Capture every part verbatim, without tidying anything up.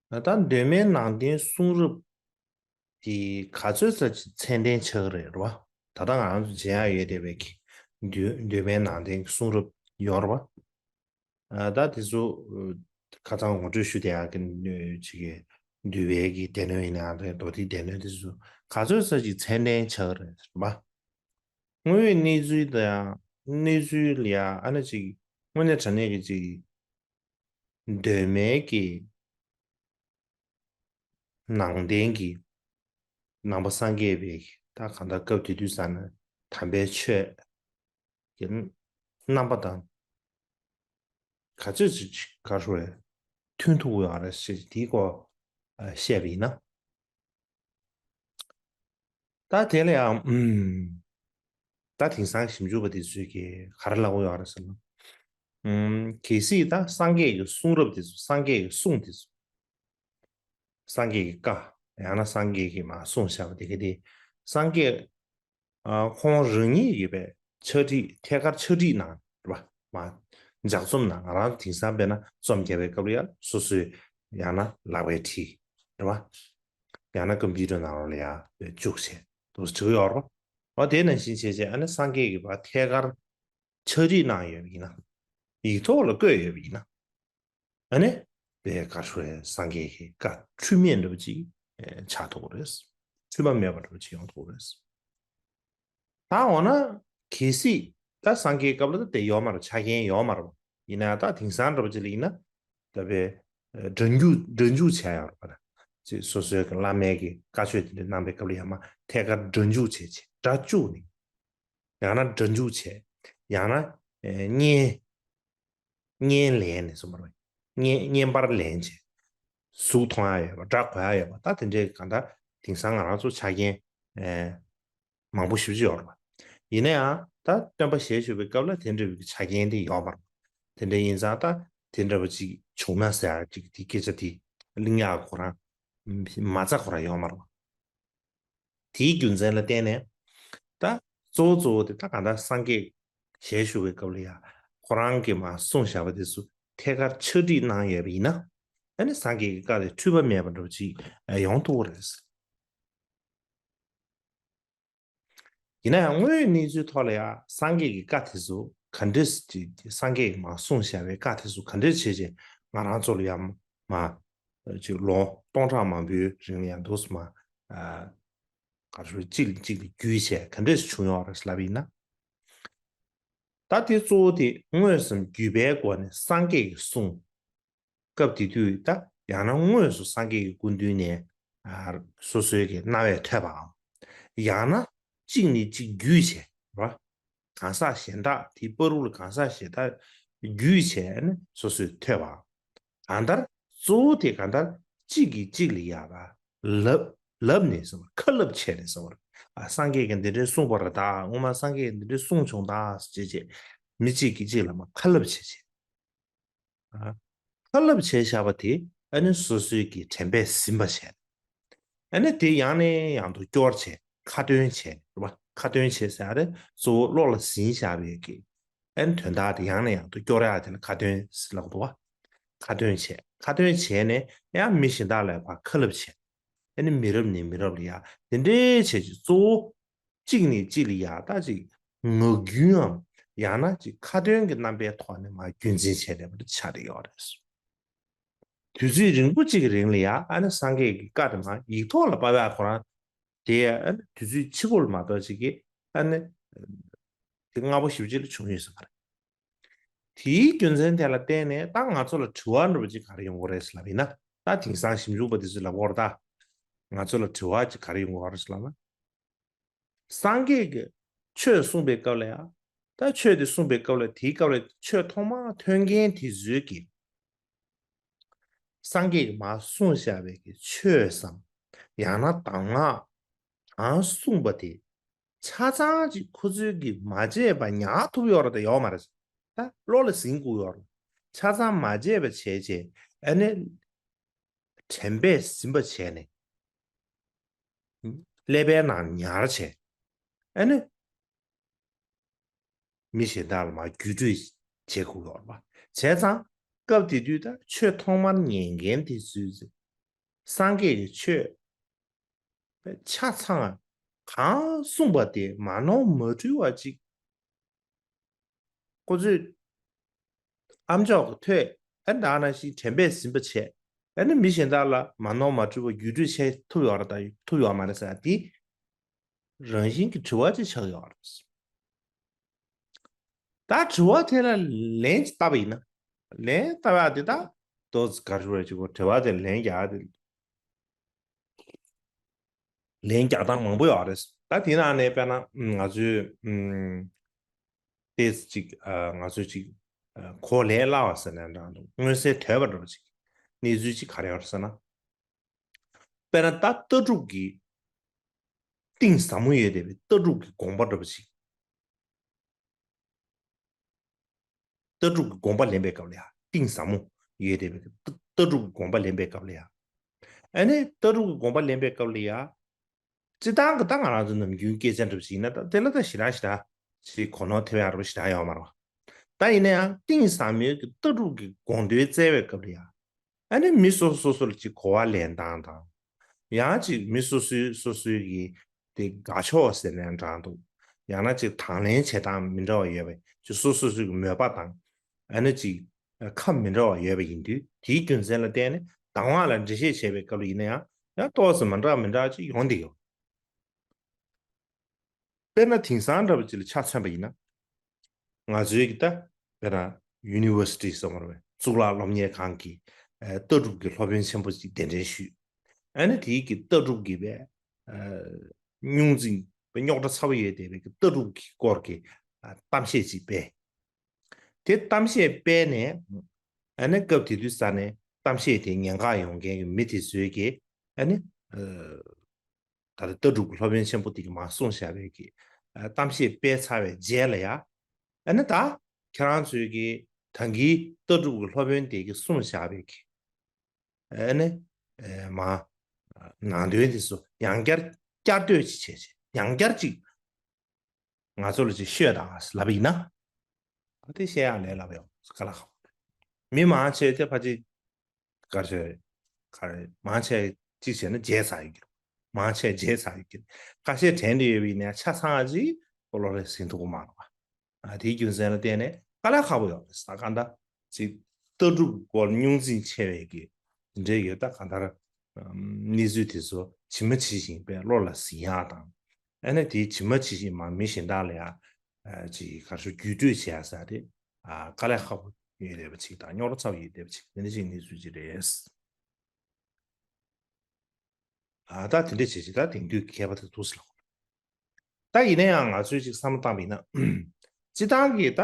ད་གདོད་མའི་ནང་བསྟན་གསུང་རབ་དེ་ག་ཚོད་ཙམ་ཅིག་ཚད་ལྡན་ཆགས་ཀྱི་རེད་རོ། ད་ལྟ་ང་རང་ཚོ་མཇལ་ཡག་ཡོད་བསྡད་པའི་གི་གདོད་གདོད་མའི་ནང་བསྟན་གྱི་གསུང་རབ་ཡོད་རེད་བ། ད་དེ་ཚོ་ཁ་སང་ངོ་སྤྲོད་ཞུ་བསྡད་ཡག་གི་ཅིག་གི་འདུལ་བའི་གི་སྡེ་སྣོད་ཡིན་ནའང་རེད། མདོ་སྡེའི་སྡེ་སྣོད་དེ་ཚོ་ག་ཚོད་ཙམ་ཅིག་ཚད་ལྡན་ཆགས་ཀྱི་རེད་བ། དངོས་ཡོད་གནས་ཚུལ་དང་གནས་ཚུལ་ལ་ཡང་ཨ་ནི་ཅིག་དངོས་གནས་དྲང་གནས་ཀྱི་ཅིག་གདོད་མའི་གི་ནང་བསྟན་གྱི་ནང་པ་སངས་རྒྱས་པའི་ད་གང་ལྟར་སྐབས་དེ་དུས་ཙམ་ན་དམ་པའི་ཆོས་ཀྱི་རྣམ་པ་དང་ག་ཚོད་ཅིག་ག་རེ་ཟེར་མཐུན་ཐུབ་ཡོད་རེད་ཟེར་དེའི་སྐོར་བཤད་པ་ཡིན་ན། ད་དེ་ལ་ཡང་ཨུམ། ད་དེང་སང་ཞིབ་འཇུག་པ་དེ་ཚོས་ཀྱིས་ག་རེ་ལབ་ཀྱི་ཡོད་རེད་ཟེར་ན། ཨུམ། གལ་སྲིད་ད་སངས་རྒྱས་ཀྱི་གསུང་རབ་དེ་ཚོ་སངས་རྒྱས་ཀྱི་གསུང་དེ་ཚོ་སངས་རྒྱས་ཀྱི་བཀའ་ཡང་ན་སངས་རྒྱས་ཀྱིས་མར་གསུངས་བཞག་པ་དེ་ག་དེ་སངས་རྒྱས་ཨ་ཁོང་རང་ཉིད་ཀྱིས་པའི་ཕྱག་བྲིས་ཐད་ཀར་ཕྱག་བྲིས་གནང་རེད་བ། མར་ལྗགས་རྩོམ་ནང་ང་རང་དེང་སང་དཔེར་ན་རྩོམ་རྒྱག་པའི་སྐབས་ལ་ཡང་སོ་སོའི་ཡང་ན་ལག་པས་བྲིས་རེད་བ། ཡང་ན་ཀམ་པུ་ཊར་ནང་ལོགས་ལ་ཡང་བཅུག་བྱས་འདུག་སེ་བྲིས་ཡོད་རེད་བ། འོ་དེ་ནང་བཞིན་བྱས་བྱས་ཨ་ནི་སངས་རྒྱས་ཀྱིས་ཕར་ཐད་ཀར་ཕྱག་བྲིས་གནང་ཡོད་པ་ཡིན་ན། ཡིག་ཐོག་ལ་བཀོད་ཡོད་པ་ཡིན་ན། ཨ་ནི་དཔེ་ག་རེ་ཟེར་སངས་རྒྱས་ཀྱི་བཀའ་འཁྲུལ་མེད་འདྲ་པོ་ཅིག་ཆགས་ཐུབ་ཀྱི་རེད། འཁྲུལ་པ་མེད་པ་འདྲ་པོ་ཅིག་ཡོང་ཐུབ་ཀྱི་རེད། ད་འོ་ན་གལ་སྲིད་ད་སངས་རྒྱས་སྐབས་ལ་ད་དེ་ཡོད་མ་རེད། ཆ་རྐྱེན་ཡོད་མ་རེད། ཡིན་ན་ད་དེང་སང་འདྲ་པོ་ཅིག་ལ་ཡིན་ན་ད་དཔེ་སྒྲ་འཇུག་སྒྲ་འཇུག་བྱས་ཡོད་རེད་པ། ཅིག་སོ་སོའི་གི་བླ་མའི་གི་བཀའ་ཆོས་དེ་འདྲ་གནང་པའི་སྐབས་ལ་ཡང་མར་ཐད་ཀར་སྒྲ་འཇུག་བྱས་བྱས་སྒྲ་བཅུག་ནས་ཡང་ན་སྒྲ་འཇུག་བྱས་ཡང་ན་ཨེ་བརྙན་བརྙན་ལེན་ནས་སོང་བ་རེད། བརྙན་བརྙན་པར་ལེན་བྱས་གཟུགས་མཐོང་ཡ་ཡོད་པ་སྒྲ་གོ་ཡ་ཡོད་པ་ད་དེ་འདྲའི་གང་ལྟར་དེང་སང་ང་རང་ཚོ་ཆ་རྐྱེན་ཨེ་མང་པོ་ཞེ་པོ་ཅིག་ཡོད་རེད་པ། ཡིན་ན་ཡང་ད་སྟོན་པ་ཞལ་བཞུགས་པའི་སྐབས་ལ་དེ་འདྲ་བའི་ཆ་རྐྱེན་དེ་ཡོད་མ་རེད་པ། དེ་འདྲ་ཡིན་ཙང་ད་དེ་འདྲ་བ་ཅིག་བྱུང་ན་ཟེར་ཡ་ཅིག་དེ་སྐད་ཆ་དེ་གླེང་ཡག་ཁོ་རང་མ་རྩ་ཁོ་རང་ཡོད་མ་རེད་པ། དེའི་རྒྱུ་མཚན་ལ་བརྟེན་ནས་ད་གཙོ་བོ་གཙོ་བོ་དེ་ད་གང་ལྟར་སངས་རྒྱས་ཞལ་བཞུགས་པའི་སྐབས་ལ་ཡང་ཁོ་རང་གིས་མར་གསུངས་བཞག་པ་དེ་ཚོ་ཐད་ཀར་ཕྱག་བྲིས་གནང་ཡོད་པ་ཡིན་ན་ཨ་ནི་སངས་རྒྱས་ཀྱི་བཀའ་དེ་འཁྲུལ་པ་མེད་པ་འདྲ་པོ་ཅིག་ཡོང་ཐུབ་ཀྱི་རེད། ཡིན་ན་ཡང་དངོས་ཡོད་གནས་ཚུལ་ཐོག་ལ་ཡང་སངས་རྒྱས་ཀྱི་བཀའ་དེ་ཚོ་ག་འདྲས་ཅིག་སངས་རྒྱས་ཀྱིས་མར་གསུངས་བཞག་པའི་བཀའ་དེ་ཚོ་ག་འདྲས་བྱས་བྱས་ང་རང་ཚོ་ལ་ཡང་མར་ཅིག་ལོ་སྟོང་ཕྲག་མང་པོའི་རིང་ལ་ཡང་འདུག་སེ་མར་ག་རེ་ཟེར་གཅིག་ལ་གཅིག་ལ་བརྒྱུད་བྱས་ག་འདྲས་བྱུང་ཡོད་རེད་ལབ་ཡིན་ན། ད་དེ་གཙོ་བོ་དེ་དངོས་སམ་བརྒྱུད་པའི་སྒོ་ནས་སངས་རྒྱས་ཀྱིས་གསུངས། སྐབས་དེ་དུས་ད་ཡང་ན་དངོས་སུ་སངས་རྒྱས་ཀྱི་སྐུ་མདུན་ནས་ཨ་སོ་སོའི་གི་རྣ་བས་ཐོས་པའམ། ཡང་ན་གཅིག་ནས་གཅིག་བརྒྱུད་བྱས་ར། གང་ཟག་གཞན་དག་དེའི་བར་དུ་ལ་གང་ཟག་གཞན་དག་བརྒྱུད་བྱས་ནས་སོ་སོས་ཐོས་པའམ། གང་ལྟར་གཙོ་བོ་དེ་གང་ལྟར་གཅིག་གིས་གཅིག་ལ་ཡར་ལབ་ལབ་ནས་ཟེར་བ་ཁ་ལབ་བྱས་ནས་ཟེར་བ་རེད། ཨ་སངས་རྒྱས་ཀྱིས་འདི་འདྲའི་གསུངས་པ་རེད་ད། སྔོན་མ་སངས་རྒྱས་ཀྱིས་འདི་འདྲའི་གསུངས་བྱུང་ད་ཟེར་བྱས་མི་གཅིག་གིས་གཅིག་ལ་མར་ཁ་ལབ་བྱས་བྱས། ཨ་ཁ་ལབ་བྱས་བཞག་པ་དེ་ཨ་ནི་སོ་སོའི་གི་དྲན་པས་ཟིན་པ་བྱས། ཨ་ནི་དེ་ཡང་ནས་ཡང་དུ་སྐྱོར་བྱས་ཁ་ཏོན་བྱས་རེད་བ། ཁ་ཏོན་བྱས་ཟེར་ཡ་དེ་གཙོ་བོ་བློ་ལ་ཟིན་བཞག་པའི་གི་ཨ་ནི་དོན་དག་དེ་ཡང་ནས་ཡང་དུ་སྐྱོར་ཡ་དེ་ལ་ཁ་ཏོན་ཟེར་ལབ་འདུག་བ། ཁ་ཏོན་བྱས་ཁ་ཏོན་བྱས་ནས་ཡང་མི་གཞན་དག་ལ་ཕར་ཁ་ལབ་བྱས། ཨ་ནི་མི་རབས་ནས་མི་རབས་ལ་ཡ་དེ་འདྲའི་བྱས་ཀྱི་གཙོ་བོ་གཅིག་ནས་གཅིག་ལ་ཡ་ད་ཅིག་ངག་རྒྱུན་འམ་ཡང་ན་ཅིག་ཁ་ཏོན་གྱི་རྣམ་པའི་ཐོག་ནས་མར་རྒྱུན་འཛིན་བྱས་བསྡད་པ་འདྲ་ཆགས་བསྡད་ཡོད་རེད། དུས་ཚོད་རིང་པོ་གཅིག་གི་རིང་ལ་ཡ་ཨ་ནི་སངས་རྒྱས་ཀྱི་བཀའ་དེ་མར་ཡིག་ཐོག་ལ་ཕབ་ཡག་ཁོ་རང་དེ་ཡ་ཨ་ནི་དུས་ཚོད་ཕྱི་པོ་ལ་མ་གཏོགས་ཅིག་གི་ཨ་ནི་དེ་སྔ་པོ་ཞེ་པོ་ཅིག་ལ་བྱུང་ཡོད་ས་མ་རེད། དེའི་རྒྱུ་མཚན་དེ་ལ་བརྟེན་ནས་ད་ང་ཚོ་ལ་དྲི་བ་འདྲ་པོ་ཅིག་ག་རེ་ཡོང་གི་རེད་ལབ་ཡིན་ན། ད་དེང་སང་ཞིབ་འཇུག་པ་དེ་ཚོས་ལབ་ཀྱི་ཡོད་རེད་ད། ང་ཚོ་ལ་དྲི་བ་ཅིག་ག་རེ་ཡོང་གི་རེད་ལབ་ན། སངས་རྒྱས་ཀྱིས་ཆོས་གསུངས་པའི་སྐབས་ལ་ཡང་། ད་ཆོས་དེ་གསུངས་པའི་སྐབས་ལ་དེའི་སྐབས་ལ་ཆོས་ཐོག་མར་ཐོས་མཁན་དེ་ཚོས་ཀྱིས། སངས་རྒྱས་ཀྱིས་མར་གསུངས་བཞག་པའི་གི་ཆོས་སམ། ཡང་ན་གདམས་ངག་གང་གསུངས་པ་དེ། ཆ་ཚང་ཅིག་ཁོ་ཚོས་ཀྱིས་མ་བརྗེད་པ་ཉར་ཐུབ་ཡོད་རེད་དང་ཡོད་མ་རེད། ད་བློ་ལ་ཟིན་དགོས་ཡོད་རེད། ཆ་ཚང་མ་བརྗེད་པ་བྱས་བྱས་ཨ་ནི། དྲན་པས་ཟིན་པ་བྱས་ནས། ཀླད་པའི་ནང་ཉར་བྱས། ཨ་ནི། མི་གཞན་དག་ལ་མར་བརྒྱུད་སྤྲོད་བྱེད་དགོས་ཡོད་རེད་པ། བྱས་ཙང་། སྐབས་དེ་དུས་ད་ཆོས་ཐོག་མར་ཉན་མཁན་དེ་ཚོས་ སངས་རྒྱས་ཀྱི་ཆོས་ཆ་ཚང་གང་གསུངས་པ་དེ་མ་ནོར་མ་འཁྲུལ་བ་ཅིག་ཁོ་ཚོས་ཨ་མཆོག་གི་ཐོས། ཨ་ནི་ད་ནང་བཞིན་དྲན་པས་ཟིན་པ་བྱས། ཨ་ནི་མི་གཞན་དག་ལ་མ་ནོར་མ་འཁྲུལ་བ་བརྒྱུད་སྤྲོད་བྱེད་ཐུབ་ཡོད་རེད་དང་ཐུབ་ཡོད་མ་རེད་ཟེར་ཡ་དེ་རང་བཞིན་གྱི་དྲི་བ་ཅིག་ཆགས་ཡོད་རེད། ད་དྲི་བ་དེ་ལ་ལན་ཅིག་བཏབ་པ་ཡིན་ན། ལན་བཏབ་ཡ་དེ་ད་ཏོག་ཙམ་ག་རེ་ཞུ་དགོས་རེད། དྲི་བ་དེ་ལན་རྒྱག་ཡ་དེ། ལན་རྒྱག་སྟངས་མང་པོ་ཡོད་རེད། ད་དེ་ནང་ནས་དཔེར་ན་ང་ཚོའི་ཏོག་ཙམ་ཅིག་ང་ཚོས་ཅིག་གོ་ལས་སླ་བ་ཟེར་ནའང་འདྲ་འདུག་མངོན་གསལ་དོད་པ་འདྲ་པོ་ཅིག་གནས་ཚུལ་ཅིག་ག་རེ་ཡོད་རེད་ཟེར་ན། དཔེར་ན་ད་ལྟ་གྲུབ་ཀྱི་གཏིང་ཟབ་མོ་ཡོད་བསྡད་པའི་ལྟ་གྲུབ་ཀྱི་དགོངས་པ་འདྲ་པོ་ཅིག་ལྟ་གྲུབ་ཀྱི་དགོངས་པ་ལེན་པའི་སྐབས་ལ་ཡང་གཏིང་ཟབ་མོ་ཡོད་བསྡད་པའི་ལྟ་ལྟ་གྲུབ་ཀྱི་དགོངས་པ་ལེན་པའི་སྐབས་ལ་ཡང་། ཨ་ནི་ལྟ་གྲུབ་ཀྱི་དགོངས་པ་ལེན་པའི་སྐབས་ལ་ཡང་། སྤྱིར་བཏང་གི་ད་ང་རང་ཚོ་ནམ་རྒྱུན་སྐད་ཆ་འདྲ་པོ་ཞིག་ཡིན་ན་ད་དེ་ལ་ད་ཞེ་དྲག་ཞེ་དྲག་ཅིག་གོ་ནོར་ཐེབས་ཡག་འདྲ་པོ་ཞེ་དྲག་ཡོད་མ་རེད་བ། ད་ཡིན་ན་ཡང་གཏིང་ཟབ་མོའི་གི་ལྟ་གྲུབ་ཀྱི་དགོངས་དོན་བཙལ་བའི་སྐབས་ལ་ཡང་། ཨ་ནི་མི་སོ་སོ་སོ་ལ་ཅིག་གོ་བ་ལེན་སྟངས་དང་། ཡང་ཅིག་མི་སོ་སོའི་སོ་སོའི་གི་དེ་དགའ་ཕྱོགས་ཟེར་ནའང་འདྲ་འདུག་ཡང་ན་ཅིག་དང་ལེན་བྱེད་སྟངས་མི་འདྲ་བ་ཡོད་པའི་ཅིག་སོ་སོ་སོའི་གི་མོས་པ་དང་། ཨ་ནི་ཅིག་ཁམས་མི་འདྲ་བ་ཡོད་པ་ཡིན་དུས་དེའི་རྒྱུ་མཚན་ལ་བརྟེན་ནས་དང་བ་ལ་འགྲེལ་བཤད་བྱས་པའི་སྐབས་ལ་ཡིན་ན་ཡང་ཡང་ཏོག་ཙམ་མི་འདྲ་མི་འདྲ་ཅིག་ཡོང་བསྡད་ཡོད། དཔེར་ན་དེང་སང་འདྲ་པོ་ཅིག་ལ་ཆ་མཚོན་པ་ཡིན་ན། ང་ཚོའི་གི་ད་དཔེར་ན་ཡུ་ནི་ཝར་སི་ཊི་གསུངས་པ་རེད་པས། གཙུག་ལག་སློབ་གཉེར་ཁང་གི་ལྟ་གྲུབ་ཀྱི་སློབ་དཔོན་ཆེན་པོ་ཅིག་གདན་འདྲེན་ཞུས། ཨ་ནི་དེའི་གི་ལྟ་གྲུབ་ཀྱི་བས་རྙོག་འཛིང་རྙོག་དྲ་ཚ་པོ་ཡོད་བསྡད་པའི་གི་ལྟ་གྲུབ་ཀྱི་སྐོར་གྱི་གཏམ་བཤད་ཅིག་སྤེལ། དེ་གཏམ་བཤད་སྤེལ་ནས། ཨ་ནི་སྐབས་དེ་དུས་ས་ནས་གཏམ་བཤད་དེ་ཉན་ག་ཡོང་མཁན་གྱི་མི་དེ་ཚོས་ཀྱིས་ཨ་ནི། ད་ལྟ་ལྟ་གྲུབ་ཀྱི་སློབ་དཔོན་ཆེན་པོ་དེ་གིས་མར་གསུངས་བཞག་པའི་གི་གཏམ་བཤད་སྤེལ་ཚར་བའི་རྗེས་ལ་ཡ། ཨ་ནི་ད་ཁྱེད་རང་ཚོས་ཀྱིས་ད་གིན་ལྟ་གྲུབ་ཀྱི་སློབ་དཔོན་དེ་གིས་གསུངས་བཞག་པའི་གི་ཨ་ནི། མ། ནང་དོན་དེ་ཚོ་ཡང་བསྐྱར་བསྐྱར་ཟློས་ཅིག་བྱས་བྱས་ཡང་བསྐྱར་ཅིག་ང་ཚོ་ལ་ཅིག་ཤོད་དང་ལབ་ཡིན་ན། ཨ་དེ་བཤད་ཡག་ལས་སླ་པོ་ཡོད་དཀའ་ལས་ཁག་པོ། མི་མང་ཆེ་དེ་ཕལ་ཆེར་ག་རེ་ཟེར། ག་རེ་མང་ཆེ་གཅིག་བྱས་ན་བརྗེད་ཚར་ཡོད་ཀྱི་རེད། མང་ཆེ་བརྗེད་ཚར་ཡོད་ཀྱི་རེད། ཁ་ཤས་དྲན་འདི་ཡོད་པ་ཡིན་ན་ཆ་ཚང་ཅིག་བློ་ལ་ཟིན་ཐུབ་ཀྱི་མ་རེད་པ། ཨ་དེའི་རྒྱུ་མཚན་ལ་བརྟེན་ནས་དཀའ་ལས་ཁག་པོ་ཡོད་རེད་ས་ག་འདྲ། ཅིག་ལྟ་གྲུབ་སྐོར་རྙོག་འཛིང་ཆེ་བའི་གི་འདྲ་ཡོད་ད་གང་ལྟར། གནས་ཚུལ་དེ་ཚོ་ཇི་མ་ཇི་བཞིན་པའི་བློ་ལ་ཟིན་ཡག་དང་། ཨ་ནི་དེའི་ཇི་མ་ཇི་བཞིན་མ་མི་གཞན་དག་ལ་ཡ། ཅིག་ག་རེ་ཞུ་བརྒྱུད་སྤྲོད་བྱེད་ཡག་ས་དེ། དཀའ་ལས་ཁག་པོ་ཡོད་བསྡད་པ་ཅིག་དང་རྙོག་དྲ་ཚ་པོ་ཡོད་བསྡད་པ་ཅིག་དེ་འདྲ་ཅིག་གནས་ཚུལ་ཅིག་རེད། ཨ་ད་དེ་འདྲ་བྱེད་ཅིག་ད་དེང་དུས་མཁས་པ་དེ་འདུག་ཟེར་ལ། ད་ཡིན་ན་ཡང་ང་ཚོས་ཅིག་བསམ་བློ་བཏང་བ་ཡིན་ན། སྤྱིར་བཏང་གི་ད་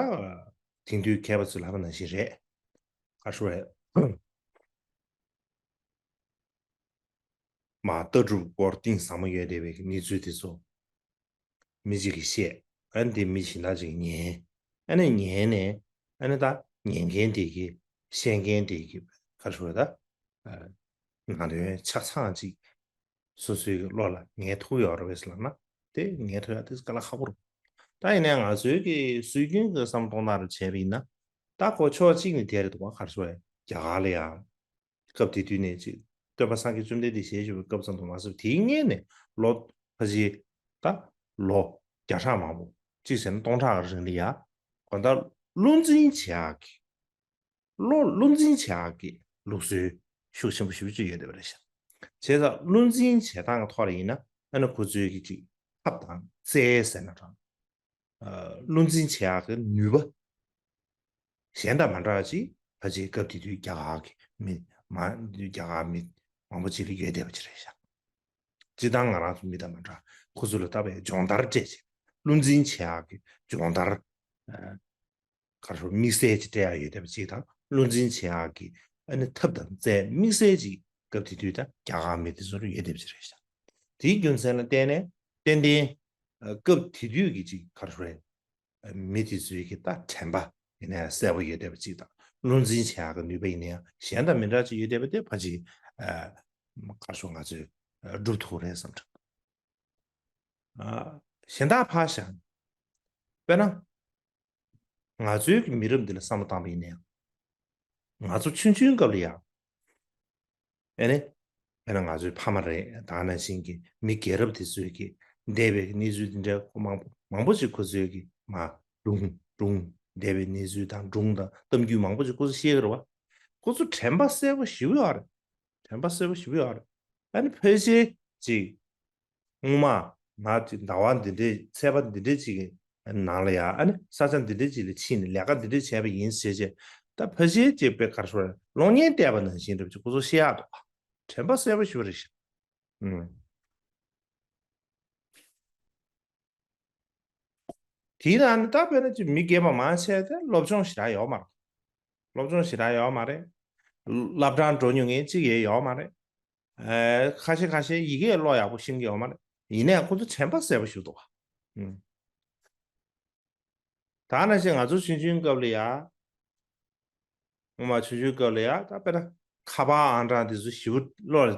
དེང་དུས་མཁས་པ་ཚོས་ལབ་པ་ནང་བཞིན་རེད། ག་རེ་ཞུ་རེད། མ་ལྟ་གྲུབ་སྐོར་གཏིང་ཟབ་མོ་ཡོད་བསྡད་པའི་གནས་ཚུལ་དེ་ཚོ་མི་གཅིག་གིས་བཤད། ཨ་ནི་དེ་མི་གཞན་དག་ཅིག་ཉན། ཨ་ནི་ཉན་ནས་ཨ་ནི་ད་ཉན་མཁན་དེ་གིས་བཤད་མཁན་དེ་གིས་ག་རེ་ཞུ་རེད་ད། ནང་དོན་ཆ་ཚང་ཅིག་སོ་སོའི་བློ་ལ་ངེས་ཐུབ་ཡོད་རེད་པས་ལབ་ན་དེ་ངེས་ཐུབ་ཡག་དེ་དཀའ་ལས་ཁག་པོ་རེད། ད་ཡིན་ནའང་ང་ཚོའི་གི་སྲོལ་རྒྱུན་གྱི་བསམ་བློ་གཏོང་སྟངས་རུ་བྱས་པ་ཡིན་ན་ད་ཁོ་ཕྱོགས་གཅིག་ནས་དེ་རེད་འདུག་ག་ག་རེ་ཞུ་རེད། རྒྱ་གར་ལ་ཡང་སྐབས་དེ་དུས་ནས་ཅིག་སྟོན་པ་སངས་རྒྱས་བཅོམ་ལྡན་འདས་ཞལ་བཞུགས་པའི་སྐབས་ཙམ་དུ་མ་ཟད་དེའི་སྔོན་ནས་ལོ་ཕལ་ཆེར་ད་ལོ་བརྒྱ་ཕྲག་མང་པོ་གཅིག་བྱས་ན་སྟོང་ཕྲག་རིང་ལ་ཡ་གང་ལྟར་བློ་འཛིན་བྱེད་ཡག་གི་བློ་བློ་འཛིན་བྱེད་ཡག་གི་ལུགས་སྲོལ་ཤུགས་ཆེན་པོ་ཞེ་པོ་ཅིག་ཡོད་བསྡད་པ་རེད་ཤག་བྱས་ཙང་བློ་འཛིན་བྱེད་སྟངས་ཀྱི་ཐོག་ལ་ཡིན་ན་ཨ་ནི་ཁོ་ཚོའི་གི་ཅིག་ཐབས་དང་རྩལ་ཟེར་ན་འདྲ། བློ་འཛིན་བྱེད་ཡག་གི་ནུས་པ་གཞན་དང་མ་འདྲ་བ་ཅིག་ཕལ་ཆེར་སྐབས་དེ་དུས་རྒྱ་གར་གི་མི་མང་རྒྱ་གར་མི་མང་པོ་ཅིག་ལ་ཡོད་བསྡད་པ་ཅིག་རེད་ཤག་སྤྱིར་བཏང་ང་རང་ཚོ་མི་དང་མ་འདྲ་ཁོ་ཚོ་ལ་ལྟ་བའི་སྦྱོང་བརྡར་སྤྲད་ཅིག་བློ་འཛིན་བྱེད་ཡག་གི་སྦྱོང་བརྡར། ག་རེ་ཞུ་དམིགས་བསལ་ཅིག་སྤྲད་ཡག་ཡོད་བསྡད་པ་ཅིག་དང་བློ་འཛིན་བྱེད་ཡག་གི་ཨ་ནི་ཐབས་དང་རྩལ་དམིགས་བསལ་ཅིག་སྐབས་དེ་དུས་ད་རྒྱ་གར་མི་དེ་ཚོར་ཡོད་བསྡད་པ་ཅིག་རེད་ཤག་དེའི་རྒྱུ་མཚན་ལ་བརྟེན་ནས་ཏན་ཏན་སྐབས་དེ་དུས་ཀྱི་ཅིག་ག་རེ་ཞུ་རེད། མི་དེ་ཚོའི་གི་ད་དྲན་པ་ཡིན་ནའི་གསལ་པོ་ཡོད་བསྡད་པ་ཅིག་དང་བློ་འཛིན་བྱེད་ཡག་གི་ནུས་པ་ཡིན་ནའི་གཞན་དང་མི་འདྲ་ཅིག་ཡོད་བསྡད་པ་དེ་ཕལ་ཆེར་ག་རེ་ཞུ་ང་ཚོས་སྒྲུབ་ཐུབ་རེད་བསམ་འདྲ། གཞན་དག་ཕར་བཞག་དཔེར་ན། ང་ཚོའི་གི་མི་རབས་འདི་ལ་བསམ་བློ་བཏང་བ་ཡིན་ན་ཡང་། ང་ཚོ་ཆུང་ཆུང་སྐབས་ལ་ཡང་། ཨེ་ནི། དཔེར་ན་ང་ཚོའི་ཕ་མ་རེད། ད་ག་ནང་བཞིན་གྱི་མི་རྒན་རབས་དེ་ཚོས་ཀྱི་འདས་པའི་གནས་ཚུལ་དེ་འདྲ་མང་པོ་མང་པོ་ཞིག་ཁོ་ཚོས་ཀྱི་མ་སྒྲུང་སྒྲུང་འདས་པའི་གནས་ཚུལ་དང་སྒྲུང་དང་གཏམ་རྒྱུད་མང་པོ་ཞིག་ཁོ་ཚོས་བཤད་ཀྱི་རེད་བ། ཁོ་ཚོ་དྲན་པ་གསལ་པོ་ཞེ་པོ་ཡོད་རེད། དྲན་པ་གསལ་པོ་ཞེ་པོ་ཡོད་རེད། ཨ་ནི་ཕལ་ཆེར་ཅིག་སྔོན་མ་ང་ཅིག་ཟླ་བ་འདི་འདྲའི་ཚེས་པ་འདི་འདྲའི་ཅིག་གི་ནང་ལ་ཡ། ཨ་ནི་ས་ཆ་འདི་འདྲའི་ཅིག་ལ་ཕྱིན་ནས་ལས་ཀ་འདི་འདྲའི་བྱས་པ་ཡིན་ཟེར་བྱས། ད་ཕལ་ཆེར་ཅིག་དཔེ་ག་རེ་ཟེར། གློག་བརྙན་བལྟས་པ་ནང་བཞིན་འདྲ་པོ་ཅིག་ཁོ་ཚོ་བཤད་ཡག་འདུག་ག་དྲན་པ་གསལ་པོ་ཞེ་པོ་རེད་ཤག་ཨུམ། དེའི་ནང་ནས་ད་དཔེར་ན་ཅིག་མི་རྒན་པ་མང་ཆེ་དེ་སློབ་སྦྱོང་ཞེ་དྲག་ཡོད་མ་རེད། སློབ་སྦྱོང་ཞེ་དྲག་ཡོད་མ་རེད། བླ་བྲང་འགྲོ་མྱོང་མཁན་གཅིག་ཡང་ཡོད་མ་རེད། ཨེ། ཁ་ཤས་ཁ་ཤས་ཡི་གེ་ཀློག་ཡག་པོ་ཤེས་ཀྱི་ཡོད་མ་རེད། ཡིན་ནའི་ཁོ་ཚོ་དྲན་པ་གསལ་པོ་ཞིག་འདུག་ག་ཨུམ། ད་ནང་བཞིན་ང་ཚོ་ཆུང་ཆུང་སྐབས་ལ་ཡ། སྔོན་མ་ཆུང་ཆུང་སྐབས་ལ་ཡ། ད་དཔེར་ན་ཁ་པར་ཨང་གྲངས་དེ་ཚོ་ཞེ་པོ་བློ་ལ་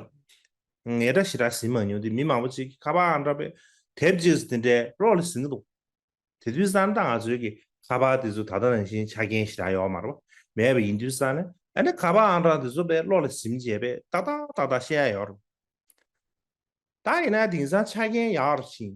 ངས་འདྲ་ཞེ་དྲག་ཟིན་མ་མྱོང་དུས། མི་མང་པོ་ཅིག་གིས་ཁ་པར་ཨང་གྲངས་དཔེ་དེབ་ཅིག་དེ་འདྲའི་བློ་ལ་ཟིན་གྱི་འདུག་དེ་དུས་ཙང་ད་ང་ཚོའི་གི་ཁ་པར་དེ་ཚོ་ད་ལྟ་ནང་བཞིན་ཆ་རྐྱེན་ཞེ་དྲག་ཡོད་མ་རེད་པ། མེད་པ་ཡིན་དུས་ཙང་ནས། ཨ་ནི་ཁ་པར་ཨང་གྲངས་དེ་ཚོ་དཔེ་བློ་ལ་ཟིན་བྱས་པས་ཏག་ཏག་ཏག་ཏག་བཤད་ཡ་ཡོད་རེད། ད་ཡིན་ན་དེང་སང་ཆ་རྐྱེན་ཡག་རུ་ཕྱིན།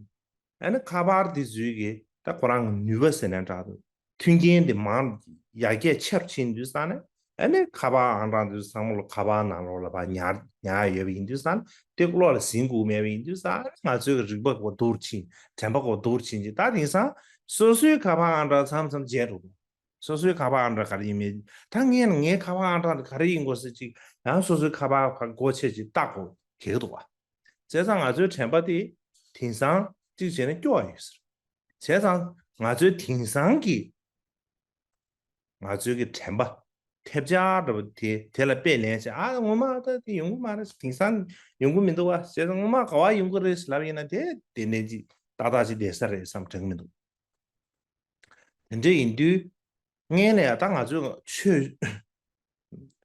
ཨ་ནི་ཁ་པར་དེ་ཚོའི་གི་ད་ཁོ་རང་གི་ནུས་པ་ཟེར་ན་འདྲ་འདུག་མཐུན་རྐྱེན་དེ་མང་ཡར་རྒྱས་ཆེ་རུ་ཕྱིན་དུས་ཙང་ནས། ཨ་ནི་ཁ་པར་ཨང་གྲངས་དེ་ཚོ་ཚང་མ་ལོ་ཁ་པར་ནང་ལོགས་ལ་ཕར་ཉར་ཉར་ཡོད་པ་ཡིན་དུས་ཙང་ནས། དེ་བློ་ལ་ཟིན་དགོས་མེད་པ་ཡིན་དུས་ཙང་ནས། ང་ཚོའི་གི་རིག་པ་གོ་སྡུག་རུ་ཕྱིན། དྲན་པ་གོ་སྡུག་རུ་ཕྱིན་ཅིག་ད་དེང་སང་སོ་སོའི་ཁ་པར་ཨང་གྲངས་མཚམས་མཚམས་བརྗེད་འགྲོ་འདུག་སོ་སོའི་ཁ་པར་ཨང་གྲངས་ག་རེ་ཡིན་མིན། ད་ངས་ན་ངའི་ཁ་པར་ཨང་གྲངས་དེ་ག་རེ་ཡིན་དགོས་ཟེར་ཅིག་ཡང་སོ་སོའི་ཁ་པར་ཕར་སྒོ་ཕྱེ་ཅིག་ལྟ་དགོས་གལ་འདུག་བ། བྱས་ཙང་ང་ཚོའི་དྲན་པ་དེ་དེང་སང་གཅིག་བྱས་ན་སྐྱོ་བ་ཡོད་ཟེར། བྱས་ཙང་ང་ཚོའི་དེང་སང་གི་ང་ཚོའི་གི་དྲན་པ་ཐེབས་ཆག་འདྲ་པོ་དེ། དེ་ལ་དཔེ་ལེན་བྱས། ཨ། ངོ་མ་ད་དེ་ཡོང་གི་མ་རེད། དེང་སང་ཡོང་གི་མི་འདུག་བ། བྱས་ཙང་ངོ་མ་ག་བ་ཡོང་གི་རེད་ཟེར་ལབ་ཡིན་ན། དེ་དེ་ནས་ཅིག་ཏག་ཏག་ཅིག་བསྡད་ས་རེད་བསམ་དྲན་གི་མི་འདུག་དེ་འདྲ་ཡིན་དུས། སྔོན་ལ་ཡ་ད་ང་ཚོས་ཆོས་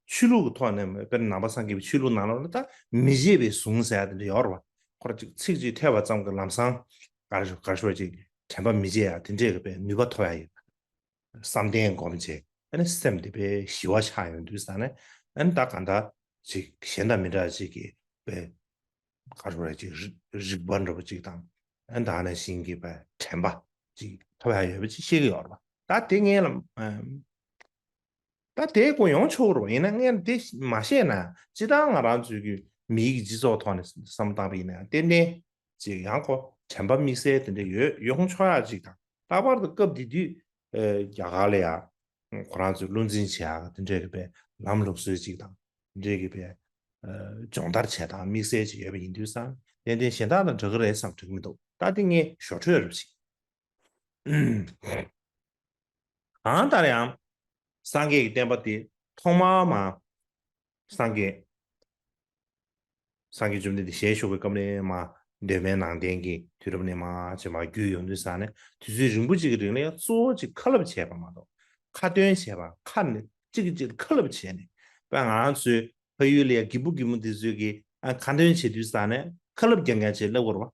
ཆོས་ལུགས་ཀྱི་ཐོག་ནས། དཔེར་ན་ནང་པ་སངས་རྒྱས་པའི་ཆོས་ལུགས་ནང་ལོགས་ལ་ད་མི་བརྗེད་པའི་གཟུངས་ཟེར་ཡ་དེ་འདྲ་ཡོད་རེད་བ། ཁོ་རང་ཅིག་ཚིག་ཅིག་ཐོས་པ་ཙམ་གྱིས་ལམ་སང་ག་རེ་ག་རེ་ཞུ་བ། ཅིག་དྲན་པ་མི་བརྗེད་ཡ་དེ་འདྲས་ཀྱི་དཔེ་ནུས་པ་ཐོབ་ཡ་ཡོད། བསམ་གཏན་སྒོམ་བྱས། ཨ་ནི་སེམས་དེ་དཔེ་ཞི་བ་ཆགས་ཡོང་དུས་ཙང་ནས། ཨ་ནི་ད་གང་ལྟར་ཅིག་གཞན་དང་མི་འདྲ་ཅིག་གི་དཔེ་ག་རེ་ཞུ་བ། ཅིག་རིག་རིག་པ་འདྲ་པོ་ཅིག་དང་། ཨ་ནི་ད་ག་ནང་བཞིན་གྱི་དཔེ་དྲན་པ་ཅིག་ཐོབ་ཡ་ཡོད་པ་ཅིག་ཤེས་ཀྱི་ཡོད་རེད་པ། ད་དེ་ངས་ལ། ཨམ། ད་དེ་ཁོ་ཡོང་ཆོག་རེད་པ། ཡིན་ན་ངས་དེ་མ་བཤད་ན། སྤྱིར་བཏང་ང་རང་ཚོའི་གི་མིའི་གི་སྤྱི་ཚོགས་ཐོག་ནས་བསམ་བློ་བཏང་པ་ཡིན་ན་ཡང་། ཏན་ཏན་ཅིག་ཡང་ཁོ་དྲན་པ་དམིགས་བསལ་དེ་འདྲ་ཡོད་ཡོང་ཆོག་ཡ་ཅིག་དང་། ལྷག་པར་དུ་སྐབས་དེ་དུས། ཨེ། རྒྱ་གར་ལ་ཡ་ཁོ་རང་ཚོས་བློ་འཛིན་བྱེད་ཡག་དེ་འདྲའི་གི་དཔེ་ལམ་ལུགས་སྲོལ་ཅིག་དང་། དེ་འདྲའི་གི་དཔེ། ཨེ། སྦྱོང་བརྡར་བྱེད་སྟངས་དམིགས་བསལ་ཅིག་ཡོད་པ་ཡིན་དུས་ཙང་། ཏན་ཏན་གཞན་དག་དང་འདྲ་གི་རེད་བསམ་དྲན་གི་མི་འདུག་ད་དེ་ངས་ཞོར་འཕྲོས་རེད་པ་ཅིག་གང་ལྟར་ཡང་། སངས་རྒྱས་ཀྱི་བསྟན་པ་དེ་ཐོག་མར་མར་སངས་རྒྱས། སངས་རྒྱས་བཅོམ་ལྡན་འདས་ཞལ་བཞུགས་པའི་སྐབས་ནས་མར། གདོད་མའི་ནང་བསྟན་གྱི་དུས་རབས་ནས་མར་ཅིག་མར་བརྒྱུད་ཡོང་དུས་ཙང་ནས། དུས་ཚོད་རིང་པོ་ཅིག་གི་རིང་ལ་ཡང་གཙོ་བོ་ཅིག་ཁ་སློབ་བྱས་པ་མ་གཏོགས། ཁ་ཏོན་བྱས་པ། ཁ་ནས་གཅིག་གིས་གཅིག་ལ་ཁ་སློབ་བྱས་ནས། དཔེ་ང་རང་ཚོའི་ཕ་ཡུལ་ལ་ཡ་རྒད་པོ་རྒད་མོ་དེ་ཚོས་ཀྱིས། ཨ། ཁ་ཏོན་བྱེད་དུས་ཙང་ནས་ཁ་སློབ་རྐྱང་རྐྱང་བྱས་སློབ་དགོས་རེད་པ།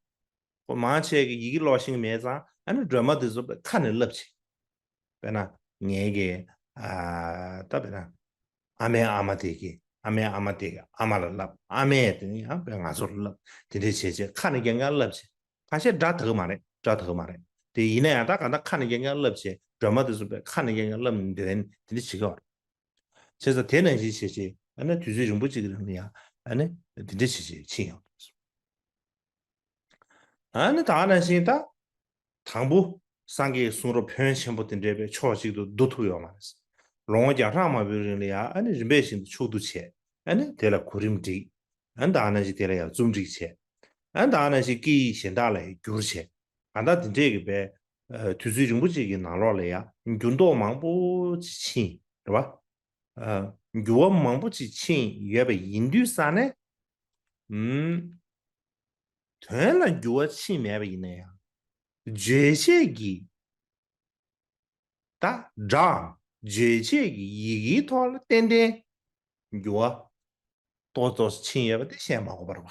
ཁོ་མང་ཆེ་གིས་ཡི་གེ་ཀློག་ཤེས་ཀྱི་མེད་ཙང་། ཨ་ནི་སྒྲོལ་མ་དེ་ཚོ་ཁ་ནས་བསླབ་བྱས། དཔེར་ན་ངའི་གི། ཨ། ད་དཔེར་ན་ཨ་མའི་ཨ་མ་དེ་གིས། ཨ་མའི་ཨ་མ་དེ་གིས་ཨ་མ་ལ་བསླབ། ཨ་མས་དེ་ནས་ཡང་དཔེར་ང་ཚོར་བསླབ། དེ་འདྲས་བྱས་བྱས་ཁ་ནས་རྐྱང་རྐྱང་བསླབ་བྱས། ཁ་ཤས་སྒྲ་དག་མ་རེད། སྒྲ་དག་མ་རེད། དེ་ཡིན་ན་ཡང་ད་གང་ལྟར་ཁ་ནས་རྐྱང་རྐྱང་བསླབ་བྱས། སྒྲོལ་མ་དེ་ཚོ་དཔེ་ཁ་ནས་རྐྱང་རྐྱང་བསླབ་ནས་འདོན། དེ་འདྲ་བྱེད་ཀྱི་ཡོད་རེད། བྱས་ཙང་དེ་ནང་བཞིན་བྱས་བྱས། ཨ་ནི་དུས་ཚོད་རིང་པོ་གཅིག་གི་རིང་ལ་ཡང་། ཨ་ནི་དེ་འདྲ་བྱས་བྱས་ཕྱིན་ཡོང་། ཨ་ནི་ད་ག་ནང་བཞིན་ད། དང་པོ་སངས་རྒྱས་ཀྱི་གསུང་རབ་ཕོན་ཆེན་པོ་དེ་འདྲའི་དཔེ་ཕྱོགས་གཅིག་ཏུ་བསྡུ་ཐུབ་ཡོད་མ་རེད། ལོ་ངོ་བརྒྱ་ཕྲག་མང་པོའི་རིང་ལ་ཡང་། ཨ་ནི་རིམ་པས་བཞིན་དུ་ཕྱོགས་བསྡུ་བྱས། ཨ་ནི་དེ་ལ་གོ་རིམ་སྒྲིག་ཨ་ནི་ད་ག་ནང་བཞིན་དེ་ལ་ཡང་རྩོམ་སྒྲིག་བྱས། ཨ་ནི་ད་ག་ནང་བཞིན་སྐད་ཡིག་གཞན་དག་ལ་ཡང་བསྒྱུར་བྱས། གང་ལྟར་དེ་འདྲས་ཀྱི་དཔེ། ཨ། དུས་ཚོད་རིང་པོ་ཅིག་གི་ནང་ལོགས་ལ་ཡང་འགྱུར་ལྡོག་མང་པོ་ཅིག་ཕྱིན་རེད་བ། ཨ། འགྱུར་བ་མང་པོ་ཅིག་ཕྱིན་ཡོད་པ་ཡིན་དུས་ཙང་ནས། ཨུམ། དོན་ལ་འགྱུར་བ་ཕྱིན་མེད་པ་ཡིན་ན་ཡང་། རྗོད་བྱེད་ཀྱི། ད་སྒྲའམ་རྗོད་བྱེད་ཀྱི་ཡི་གེའི་ཐོག་ལ་ཏན་ཏན་འགྱུར་བ་ཏོག་ཙམ་ཕྱིན་ཡོད་པ་དེ་བཤད་མ་དགོས་པ་རེད་བ།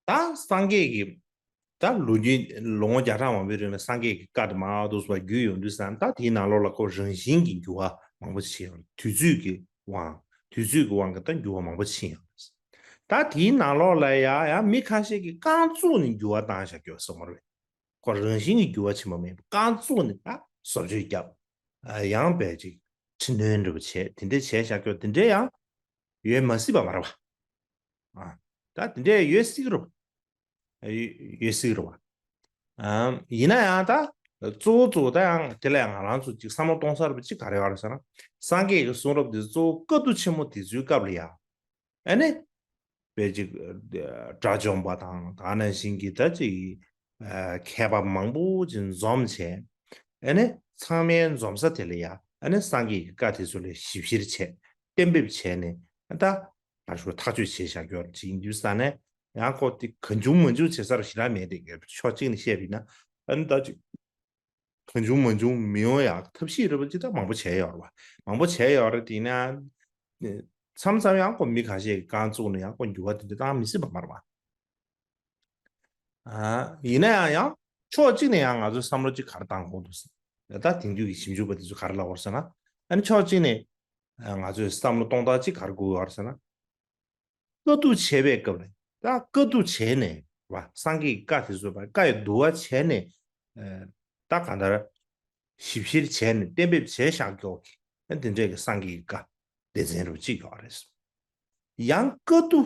ད་སངས་རྒྱས་ཀྱི་ད་ལོ་རྒྱུས་ལོ་ངོ་བརྒྱ་ཕྲག་མང་པོའི་རིང་ལ་སངས་རྒྱས་ཀྱི་བཀའ་དེ་མང་དུ་སོང་བ་བརྒྱུད་ཡོང་དུས་ཙང་ད་དེའི་ནང་ལོགས་ལ་ཁོ་རང་བཞིན་གྱི་འགྱུར་བ་མང་པོ་ཕྱིན་ཡོང་། དུས་ཚོད་ཀྱི་དབང་དུས་ཚོད་ཀྱི་དབང་གིས་ད་འགྱུར་བ་མང་པོ་ཕྱིན་ཡོང་། ད་དེའི་ནང་ལོགས་ལ་ཡང་ཡང་མི་ཁ་ཤས་ཀྱིས་རྐང་བཙུགས་ནས་འགྱུར་བ་བཏང་བཞག་ཡོད་སོང་བ་རེད། ཁོ་རང་བཞིན་གྱི་འགྱུར་བ་ཕྱིན་པ་མིན་པ་རྐང་བཙུགས་ནས་ད་བཟོ་བཅོས་བརྒྱབ། ཡང་བས་ཅིག་འཕྲི་སྣོན་འདྲ་པོ་བྱས་དེ་འདྲས་བྱས་བཞག་ཡོད་དེ་འདྲས་ཡང་ཡོད་མ་སྲིད་པ་མ་རེད་པ། ཨ། ད་དེ་འདྲས་ཡོད་སྲིད་རེད་པ། ཡོད་སྲིད་རེད་པ། ཨ། ཡིན་ན་ཡང་ད་གཙོ་བོ་གཙོ་བོ་ད་ཡང་དེ་ལ་ཡང་ང་རང་ཚོ་ཅིག་བསམ་བློ་གཏོང་ས་རེད་པ་ཅིག་ག་རེ་ཡོད་རེད་ཟེར་ན། སངས་རྒྱས་ཀྱི་གསུང་རབ་འདི་གཙོ་བོ་བཀའ་བསྡུ་ཆེན་མོ་དེ་ཚོའི་སྐབས་ལ་ཡང་། ཨ་ནི། དཔེ་ཅིག་དགྲ་བཅོམ་པ་དང་དེ་ནང་བཞིན་གྱི་ད་ཅིག་མཁས་པ་མང་པོ་ཅིག་འཛོམས་བྱས། ཨ་ནི་ཚང་མའི་འཛོམས་ས་དེ་ལ་ཡ་ཨ་ནི་སངས་རྒྱས་ཀྱི་བཀའ་དེ་ཚོ་ལ་ཞིབ་བཤེར་བྱས་གཏན་འབེབས་བྱས་ནས་ད་ཕར་ཞོག་ཐག་གཅོད་བྱས་བཞག་ཡོད་ཅིག་ཡིན་དུས་ཙང་ནས་ཡང་ཁོ་དེ་གང་བྱུང་མང་བྱུང་བྱེད་ས་ར་ཞེ་དྲག་མེད་དེ་ཕྱོགས་གཅིག་ནས་བཤད་པ་ཡིན་ན་ཨ་ནི་ད་ཅིག་གང་བྱུང་མང་བྱུང་མི་ཡོང་ཡག་ཐབས་ཤེས་རེད་པ་ཅི་ད་མང་པོ་བྱས་ཡོད་རེད་པ། མང་པོ་བྱས་ཡོད་རེད་དེ་ཡིན་ན། མཚམས་མཚམས་ཡང་ཁོ་མི་ཁ་ཤས་ཀྱི་རྐང་བཙུགས་ནས་ཡང་ཁོ་འགྱུར་བ་དེ་འདྲ་བཏང་མི་སྲིད་པ་མ་རེད་པ། ཨ། ཡིན་ན་ཡང་ཡང་ཕྱོགས་གཅིག་ནས་ཡང་ང་ཚོའི་བསམ་བློ་གཅིག་ག་རེ་བཏང་དགོས་འདུག་ཟེར། ད་དེང་དུས་ཀྱི་ཞིབ་འཇུག་པ་དེ་ཚོ་ག་རེ་ལབ་ཡོད་རེད་ཟེར་ན། ཨ་ནི་ཕྱོགས་གཅིག་ནས་ང་ཚོའི་བསམ་བློ་གཏོང་སྟངས་གཅིག་ག་རེ་དགོས་ཡོད་རེད་ཟེར་ན། བཀའ་བསྡུ་བྱས་པའི་སྐབས་ལ་ད་བཀའ་བསྡུ་བྱས་ནས་བ་སངས་རྒྱས་ཀྱི་བཀའ་དེ་ཚོ་བ་བཀའ་ཡི་བསྡུ་བ་བྱས་ནས་ད་གང་ལྟར་ཞིབ་བཤེར་བྱས་ནས་གཏན་འབེབས་བྱས་བཞག་ཀྱོག་གི་དེ་འདྲས་ཀྱི་སངས་རྒྱས་ཀྱི་བཀའ་སྡེ་ཚན་རུ་གཅིག་ཡོད་རེད། ཡང་བཀའ་བསྡུ་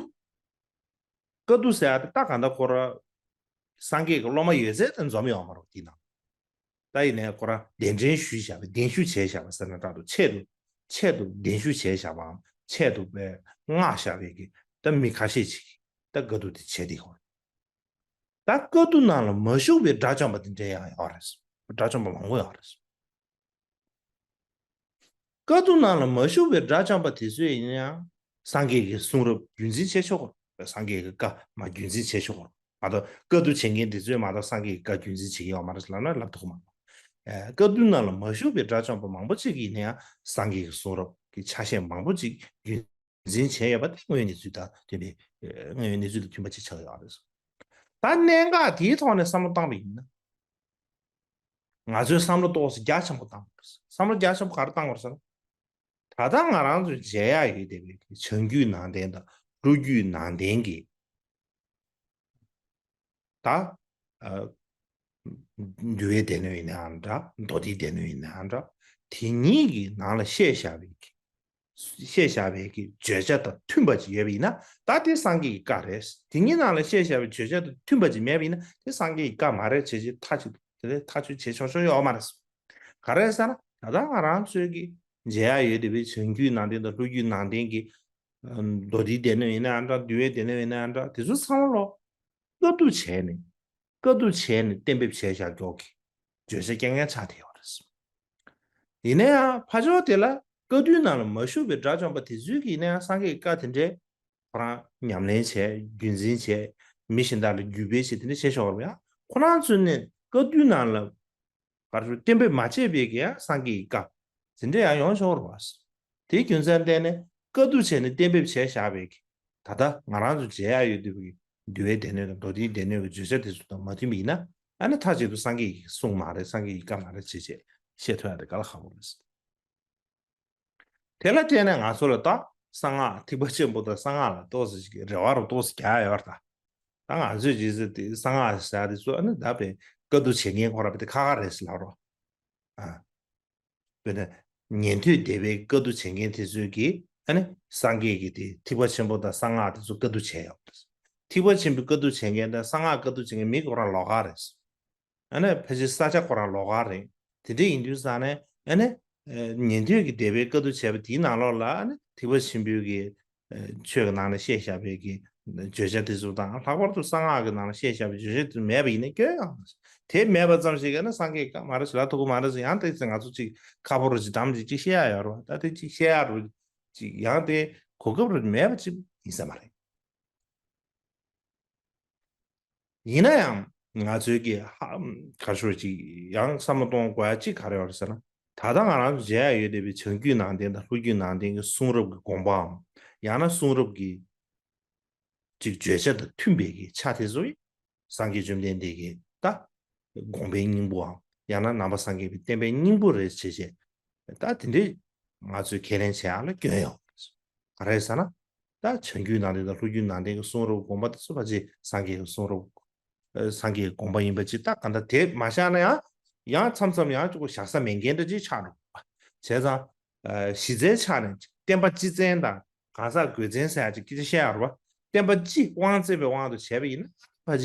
བཀའ་བསྡུ་ཟེར་ཡ་དེ་ད་གང་ལྟར་ཁོ་ར་སངས་རྒྱས་ཀྱི་སློབ་མ་ཡོད་ཚད་དེ་འཛོམས་ཡོད་མ་རེད་དེ་ནང་། ད་ཡིན་ནའི་ཁོ་རང་གདན་འདྲེན་ཞུས་བཞག་པའི་གདན་ཞུ་བྱས་བཞག་པ་ཟེར་ན་འདྲ་འདུག་ཆེད་དུ་ཆེད་དུ་གདན་ཞུ་བྱས་བཞག་པའམ་ཆེད་དུ་པའི་མངགས་བཞག་པའི་གི་ད་མི་ཁ་ཤས་ཅིག་གིས་ད་བཀའ་བསྡུ་དེ་བྱས་བསྡད་ཡོད་རེད། ད་བཀའ་བསྡུ་ནང་ལ་མ་ཞུགས་པའི་དགྲ་བཅོམ་པ་དེ་འདྲ་ཡང་ཡོད་རེད། དགྲ་བཅོམ་པ་མང་པོ་ཡོད་རེད། བཀའ་བསྡུ་ནང་ལ་མ་ཞུགས་པའི་དགྲ་བཅོམ་པ་དེ་ཚོས་ཡིན་ཡང་སངས་རྒྱས་ཀྱི་གསུང་རབ་རྒྱུན་འཛིན་བྱེད་ཆོག་གོ། སངས་རྒྱས་ཀྱི་བཀའ་མ་རྒྱུན་འཛིན་བྱེད་ཆོག་གོ། མ་གཏོགས་བཀའ་བསྡུ་བྱེད་མཁན་དེ་ཚོས་མ་གཏོགས་སངས་རྒྱས་ཀྱི་བཀའ་རྒྱུན་འཛིན་བྱེད་ཀྱི་ཡོད་མ་རེད་ལབ་ན་ལབ་ཐུབ་ཀྱི་མ་རེད། བཀའ་བསྡུ་ནང་ལ་མ་ཞུགས་པའི་དགྲ་བཅོམ་པ་མང་པོ་ཅིག་གིས་ཡིན་ཡང་སངས་རྒྱས་ཀྱི་གསུང་རབ་ཀྱི་ཆ་ཤས་མང་པོ་ཅིག་རྒྱུན་འཛིན་བྱས་ཡོད་པ་དེ་དངོས་ཡོད་གནས་ཚུལ་དང་མཐུན་པའི་དངོས་ཡོད་གནས་ཚུལ་དང་མཐུན་པ་ཅིག་ཆགས་ཡོད་རེད། ད་གནད་འགག་དེའི་ཐོག་ནས་བསམ་བློ་བཏང་བ་ཡིན་ན། ང་ཚོས་བསམ་བློ་ཏོག་ཙམ་རྒྱ་ཆེན་པོ་བཏང་དགོས། བསམ་བློ་རྒྱ་ཆེན་པོ་ག་རེ་བཏང་དགོས་ཟེར་ན། ད་ལྟ་ང་རང་ཚོས་མཇལ་ཡག་ཡོད་བསྡད་པའི་བྱང་རྒྱུད་ནང་བསྟན་དང་ལྷོ་རྒྱུད་ནང་བསྟན་གྱི་ད། ཨ། འདུལ་བའི་སྡེ་སྣོད་ཡིན་ནའང་འདྲ། མདོ་སྡེའི་སྡེ་སྣོད་ཡིན་ནའང་འདྲ། དེ་གཉིས་ཀྱི་ནང་ལ་བཤད་བཞག་པའི་གི། བཤད་བཞག་པའི་གི་བརྗོད་བྱ་དང་མཐུན་པ་ཅིག་ཡོད་པ་ཡིན་ན་ད་དེ་སངས་རྒྱས་ཀྱི་བཀའ་རེད། དེ་གཉིས་ནང་ལ་བཤད་བཞག་པའི་བརྗོད་བྱ་དང་མཐུན་པ་ཅིག་མེད་པ་ཡིན་ན་དེ་སངས་རྒྱས་ཀྱི་བཀའ་མ་རེད་བྱས་བྱས་ཐག་ཆོད་དེ་ལས་ཐག་ཆོད་བྱེད་ཆོག་ཆོག་ཡོད་མ་རེད། ག་རེ་ཟེར་ན་ད་ལྟ་ང་རང་ཚོའི་གི་མཇལ་ཡག་ཡོད་བསྡད་པའི་བྱང་རྒྱུད་ནང་བསྟན་དང་ལྷོ་རྒྱུད་ནང་བསྟན་གྱི་མདོ་སྡེའི་སྡེ་སྣོད་ཡིན་ནའང་འདྲ། འདུལ་བའི་སྡེ་སྣོད་ཡིན་ནའང་འདྲ། དེ་ཚོ་ཚང་མ་ལོ། བཀའ་བསྡུ་བྱས་ནས། བཀའ་བསྡུ་བྱས་ནས་གཏན་འབེབས་བྱས་བཞག་ཀྱོག་གི་བརྗོད་བྱ་རྐྱང་རྐྱང་ཆགས་བསྡད་ཡོད་རེད། ཡིན་ན་ཡང་ཕར་ཕྱོགས་དེ་ལ་བཀའ་བསྡུའི་ནང་ལ་མ་ཞུགས་པའི་དགྲ་བཅོམ་པ་དེ་ཚོས་ཀྱིས་ཡིན་ན་ཡང་སངས་རྒྱས་ཀྱི་བཀའ་དེ་འདྲའི་ཁོ་རང་ཉམས་ལེན་བྱས་རྒྱུན་འཛིན་བྱས་མི་གཞན་དག་ལ་བརྒྱུད་སྤེལ་བྱས་དེ་འདྲ་བྱས་ཆོག་རེད་ཡ། ཁོ་རང་ཚོས་ནས་བཀའ་བསྡུའི་ནང་ལ། ག་རེ་གཏན་འབེབས་མ་བྱས་པའི་གི་ཡང་སངས་རྒྱས་ཀྱི་བཀའ། དེ་འདྲ་ཡང་ཡོང་ཆོག་རེད་བ། དེའི་རྒྱུ་མཚན་བརྟེན་ནས་བཀའ་བསྡུ་བྱས་ནས་གཏན་འབེབས་བྱས་བཞག་པའི་གི། ད་ལྟ་ང་རང་ཚོ་མཇལ་ཡག་ཡོད་བསྡད་པའི་གི་འདུལ་བའི་སྡེ་སྣོད་དང་མདོ་སྡེའི་སྡེ་སྣོད་ཀྱི་བརྗོད་བྱ་དེ་ཚོ་དང་མ་མཐུན་པ་ཡིན་ན་ཨ་ནི་མཐའ་གཅིག་ཏུ་སངས་རྒྱས་ཀྱི་གསུང་མ་རེད། སངས་རྒྱས་ཀྱི་བཀའ་མ་རེད་ཅེས་བྱས་བཤད་ཐུབ་ཡག་དེ་དཀའ་ལས་ཁག་པོ་རེད། དེ་ལ་བརྟེན་ནས་ང་ཚོ་ལ་ད་གསང་སྔགས་ཐེག་པ་ཆེན་པོ་དང་གསང་སྔགས་ལ་ཏོག་ཙམ་ཞིག་རེ་བ་རུ་ཏོག་ཙམ་རྒྱག་ཡོད་རེད་ད། ད་ང་ཚོས་ཇི་སྲིད་དེ་གསང་སྔགས་ཟེར་ཡ་དེ་ཚོ་ཨ་ནི་ད་བའི་བཀའ་བསྡུ་བྱེད་མཁན་ཁོ་ར་བའི་དེ་ཁག་ཁག་རེད་ཟེར་ལབ་རོགས། ཨ། དཔེར་ན་ཉན་ཐོས་སྡེ་པའི་བཀའ་བསྡུ་བྱེད་མཁན་དེ་ཚོས་ཀྱིས་ཨ་ནི་སངས་རྒྱས་ཀྱི་དེ་ཐེག་པ་ཆེན་པོ་དང་གསང་སྔགས་དེ་ཚོ་བཀའ་བསྡུ་བྱས་ཡོད་རེད། ཐེག་པ་ཆེན་པོའི་བཀའ་བསྡུ་བྱེད་མཁན་དང་གསང་སྔགས་བཀའ་བསྡུ་བྱེད་མཁན་མི་ཁོ་རང་ལོགས་ཀ་རེད། ཨ་ནི་ཕལ་ཆེར་ས་ཆ་ཁོ་རང་ལོགས་ཀ་རེད། དེ་འདྲ་ཡིན་དུས་ཙང་ནས་ཨ་ནི་ཉན་ཐོས་ཀྱི་སྡེ་པའི་བཀའ་བསྡུ་བྱས་པ་དེའི་ནང་ལོགས་ལ་ཨ་ནི་ཐེག་པ་ཆེན་པོའི་གི་ཆོས་ཀྱི་ནང་ནས་བཤད་བཞག་པའི་གི་བརྗོད་བྱ་དེ་ཚོ་དང་ལྷག་པར་དུ་གསང་སྔགས་ཀྱི་ནང་ལ་བཤད་བཞག་པའི་བརྗོད་བྱ་དེ་ཚོ་མེད་པ་ཡིན་ན་སྐྱོན་ཡང་། དེ་མེད་པ་ཙམ་ཞིག་གིས་ན་སངས་རྒྱས་བཀའ་མ་རེད་ཟེར་ལབ་ཐུབ་ཀྱི་མ་རེད་ཟེར། ཡང་དེ་ཚེ་ང་ཚོ་ཅིག་ཁ་ཕོ་རུ་ཅིག་འདམ་ཅིག་ཅིག་བཤད་ཡ་ཡོད་རེད་བ། ད་དེ་ཅིག་བཤད་ཡ་རུ་ཅིག་ཡང་དེ་གོ་སྐབས་རུ་མེད་པ་ཅིག་ཡིན་ས་མ་རེད། ཡིན་ན་ཡང་ང་ཚོའི་གི་ཧ་ག་ཤོར་ཅིག་ཡང་བསམ་བློ་གཏོང་དགོས་ཡ་ཅིག་ག་རེ་ཡོད་རེད་ཟེར་ན། ད་ལྟ་ང་རང་ཚོ་མཇལ་ཡ་ཡོད་བསྡད་པའི་བྱང་རྒྱུད་ནང་བསྟན་དང་ལྷོ་རྒྱུད་ནང་བསྟན་གྱི་གསུང་རབ་ཀྱི་དགོངས་པའམ་ཡང་ན་གསུང་རབ་ཀྱི་ ཅིག་བརྗོད་བྱ་དང་མཐུན་པའི་གི་ཆ་དེ་ཚོ་ཡིན། སངས་རྒྱས་བཅོམ་ལྡན་འདས་ཀྱི་ད་དགོངས་པའི་སྙིང་པོའམ་ཡང་ན་ནང་པ་སངས་རྒྱས་པའི་བསྟན་པའི་སྙིང་པོ་རེད་བྱས་བྱས། ད་དེ་འདྲའི་ང་ཚོས་ཁས་ལེན་བྱེད་ཡག་ལ་སྐྱོན་ཡོད་མ་རེད། ག་རེ་ཟེར་ན། ད་བྱང་རྒྱུད་ནང་བསྟན་དང་ལྷོ་རྒྱུད་ནང་བསྟན་གྱི་གསུང་རབ་དགོངས་པ་དེ་ཚོ་ཕལ་ཆེར་སངས་རྒྱས་ཀྱི་གསུང་རབ། ཨ་སངས་རྒྱས་ཀྱི་དགོངས་པ་ཡིན་པ་ཅིག་ད་ག་འདྲ་དེ་མ་བཞག་ན་ཡང་ཡང་མཚམས་མཚམས་ཡང་ཅིག་གོ་བཞག་ས་མེད་མཁན་འདྲ་ཅིག་ཆགས་འགྲོ། བྱས་ཙང་། ཨ་གཞི་རྩའི་ཆ་ནས་བསྟན་པ་སྤྱི་བཙན་དང་གང་ཟག་དགོས་བཙན་ཟེར་ཡག་ཅིག་སྐད་ཆ་བཤད་ཡག་རེད་བ། བསྟན་པ་སྤྱི་དབང་བཙན་པའི་དབང་དུ་བྱས་པ་ཡིན་ན་ཕལ་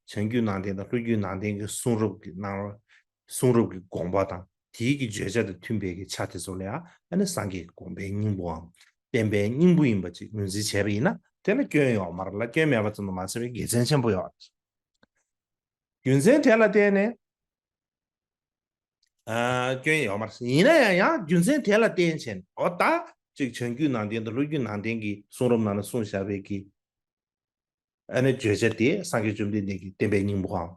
ཆེར་བྱང་རྒྱུད་ནང་བསྟན་དང་ལྷོ་རྒྱུད་ནང་བསྟན་གྱི་གསུང་རབ་ཀྱི་ནང་གསུང་རབ་ཀྱི་དགོངས་པ་དང་དེའི་གི་བརྗོད་བྱ་དང་མཐུན་པའི་གི་ཆ་དེ་ཚོ་ལ་ཡང་ཨ་ནི་སངས་རྒྱས་ཀྱི་དགོངས་པའི་སྙིང་པོའམ་བསྟན་པའི་སྙིང་པོ་ཡིན་པ་ཅིག་ངོས་འཛིན་བྱས་པ་ཡིན་ན་དེ་ལ་སྐྱོན་ཡོད་མ་རེད་ལ། སྐྱོན་མེད་པ་ཙམ་དུ་མ་ཟད་པའི་དགེ་མཚན་ཆེན་པོ་ཡོད་རེད། རྒྱུ་མཚན་དེ་ལ་བརྟེན་ནས། ཨ་སྐྱོན་ཡོད་མ་རེད། ཡིན་ན་ཡང་ཡང་རྒྱུ་མཚན་དེ་ལ་བརྟེན་བྱས་ནས་འོ་ད་ཅིག་བྱང་རྒྱུད་ནང་བསྟན་དང་ལྷོ་རྒྱུད་ནང་བསྟན་གྱི་གསུང་རབ་ནང་ན་གསུངས་བཞག་པའི་གི་ཨ་ནི་བརྗོད་བྱ་དེ་སངས་རྒྱས་བཅོམ་ལྡན་འདས་ཀྱི་བསྟན་པའི་སྙིང་པོའམ་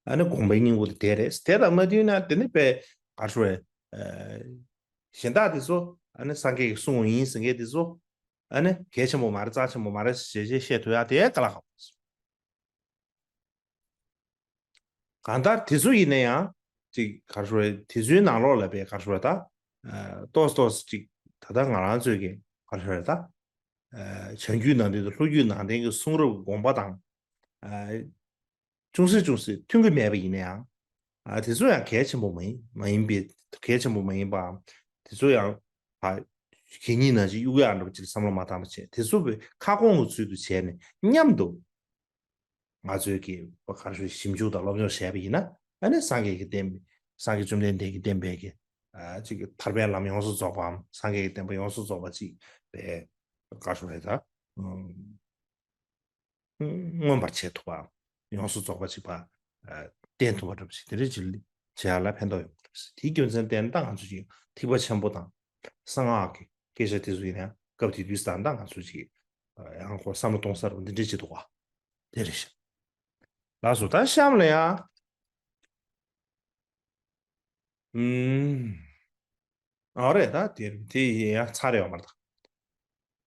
ཨ་ནི་དགོངས་པའི་སྙིང་པོ་དེ་དེ་རེད། དེ་དང་མ་མཐུན་ན་དེ་ནི་དཔེ་ག་རེ་ཞུ་དགོས་རེད། ཨ་གཞན་དག་དེ་ཚོ་ཨ་ནི་སངས་རྒྱས་ཀྱིས་གསུངས་པ་ཡིན་ཟེར་མཁན་དེ་ཚོ་ཨ་ནི་གལ་ཆེན་པོ་མ་རེད། རྩ་ཆེན་པོ་མ་རེད་ཞེས་བཤད་ཐུབ་ཡག་དེ་དཀའ་ལས་ཁག་པོ་རེད། གང་ལྟར་དེ་ཚོ་ཡིན་ན་ཡང་ཅིག་ག་རེ་ཞུ་དགོས་རེད། དེ་ཚོའི་ནང་ལོགས་ལ་དཔེ་ག་རེ་ཞུ་དགོས་རེད། ད་ཨ་ཏོག་ཙམ་ཏོག་ཙམ་ཅིག་ད་ལྟ་ང་རང་ཚོས་ཀྱི་ག་རེ་ཞུ་དགོས་རེད། ད་ཨ་བྱང་རྒྱུད་ནང་བསྟན་དང་ལྷོ་རྒྱུད་ནང་བསྟན་གྱི་གསུང་རབ་དགོངས་པ་དང་ཨ་ཅུང་ཟད་ཅུང་ཟད་མཐུན་གྱི་མེད་པ་ཡིན་ན་ཡང་། ཨ་དེ་ཚོ་ཡང་གལ་ཆེན་པོ་མ་ཡིན་མ་ཡིན་པའི་གལ་ཆེན་པོ་མ་ཡིན་པའམ། དེ་ཚོ་ཡང་ཨ་གད་སྙིགས་ནང་བཞིན་གཡུག་ཡག་འདྲ་པོ་ཅིག་བསམ་བློ་མ་བཏང་བ་བྱས། དེ་ཚོ་བའི་ཁ་སྐོང་གི་ཚུལ་དུ་བྱས་ནས་མཉམ་དུ་ང་ཚོས་ཀྱི་ག་རེ་ཞུ་ཞིབ་འཇུག་དང་སློབ་སྦྱོང་བྱས་པ་ཡིན་ན་ཨ་ནི་སངས་རྒྱས་ཀྱི་བསྟན་པའི་སངས་རྒྱས་བཅོམ་ལྡན་འདས་ཀྱི་བསྟན་པའི་གི་ཨ་ཅིག་ཐར་པའི་ལམ་ཡོངས་སུ་རྫོགས་པའམ་སངས་རྒྱས་ཀྱི་བསྟན་པ་ཡོངས་སུ་རྫོགས་པ་ཅིག་པའི་ག་རེ་ཞུ་དགོས་རེད། ད་ཨ། མངོན་པར་བྱེད་ཐུབ་པ། ཡོངས་སུ་རྫོགས་པ་ཅིག་པ། ཨ་བསྟན་ཐུབ་པ་འདྲ་པོ་ཞིག་དེ་འདྲ་ཅིག་བྱེད་ཡག་ལ་ཕན་ཐོགས་ཡོང་གི་རེད། དེའི་རྒྱུ་མཚན་བརྟེན་ད་ང་ཚོ་ཅིག་ཐེག་པ་ཆེན་པོ་དང་གསང་སྔགས་ཀྱི་སྐད་ཆ་དེ་ཚོ་ཡིན་ན་སྐབས་དེ་དུས་ད་ལྟ་ང་ཚོ་ཅིག་ཡང་ཁོ་བསམ་བློ་གཏོང་ས་རུ་འདི་འདྲ་ཅིག་འདུག་བ། དེ་རེད་ཤག་ལགས་སོ། ད་གཤམ་ལ་ཡང་ཨུམ། ཨ་རེད། ད་དེ་དེ་ཡང་ཚར་ཡོད་མ་རེད། ད་